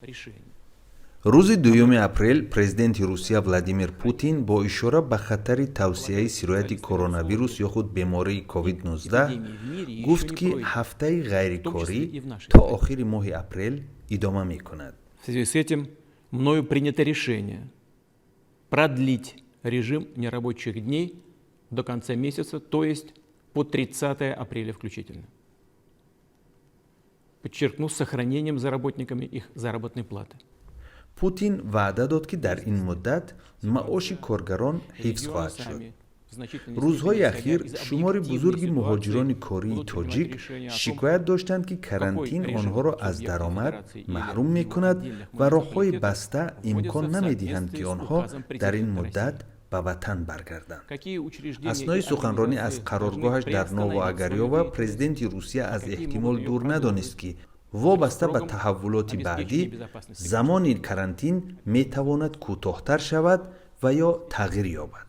Решение. Рӯзи 2 апрел президенти Русия Владимир Путин бо ишора ба хатари тавсеаи сирояти коронавирус ё худ бемории COVID-19 гуфт, ки ҳафтаи ғайрикорӣ то охири моҳи апрел идома мекунад. В связи с этим мною принято решение продлить режим нерабочих дней до конца месяца, то есть по 30 апреля включительно. Подчеркну, с сохранением за работниками их заработной платы. Путин ваъда дод, ки дар ин муддат маоши коргарон ҳифз хоҳад шуд. Рӯзҳои ахир шумори бузурги муҳоҷирони кории тоҷик шикоят доштанд, ки карантин онҳоро аз даромад маҳрум мекунад ва роҳҳои баста имкон намедиҳанд, ки онҳо дар ин муддат ба ватан баргарданд. Аснои суханронӣ аз қароргоҳаш дар Новоогарёва президенти Русия аз эҳтимол дур надонист, ки вобаста ба таҳаввулоти баъдӣ замони карантин метавонад кӯтоҳтар шавад ва ё тағйир ёбад.